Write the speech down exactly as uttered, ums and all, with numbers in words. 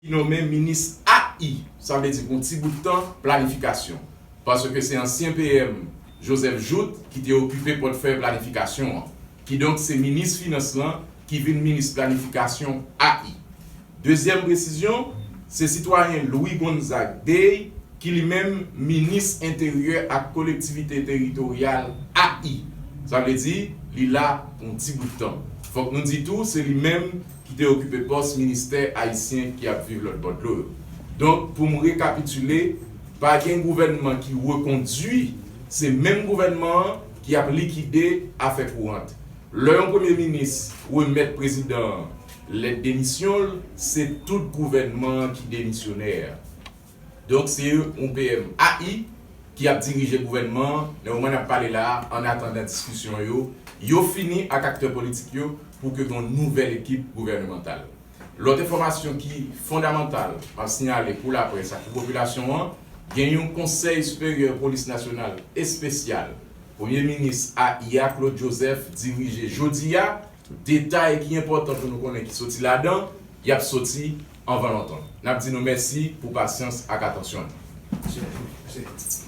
Nonmen minis A I, sa vle di pou yon ti bout tan, planifikasyon. Paske se ansyen P M Joseph Jouthe ki te okipe pòtfèy planifikasyon an. Kidonk, se minis finans lan ki vin minis planifikasyon A I. Dezyèm presizyon, se sitwayen Louis Gonzague Day ki li menm minis enteryè ak kolektivite teritoryal A I. Sa vle di, li la pou yon ti bout tan. Fòk nou di tou, se li menm ki te okipe pòs ministè ayisyen ki ap viv lòt bò dlo yo. Donk, pou m rekapitile, pa gen gouvènman ki rekondui, se menm gouvènman an ki ap likide afè kourant. Lè yon premye minis remèt prezidan an lèt demisyon l, se tout gouvènman an ki demisyonè. Donk, se yon P M A I ki ap dirije gouvènman an nan moman n ap pale la a, an atandan diskisyon yo, yo fini ak aktè politik yo pou ke gen yon nouvèl ekip gouvènemantal. Lòt enfòmasyon ki fondamantal m ap siyale pou laprès ak pou popilasyon an, gen yon Konsèy Siperyè Polis Nasyonal espesyal Premye Minis A I a, Claude Joseph, dirije jodi a. Detay ki enpòtan pou nou konnen ki soti ladan, y ap soti anvan lontan. N ap di nou mèsi pou pasyans ak atansyon nou.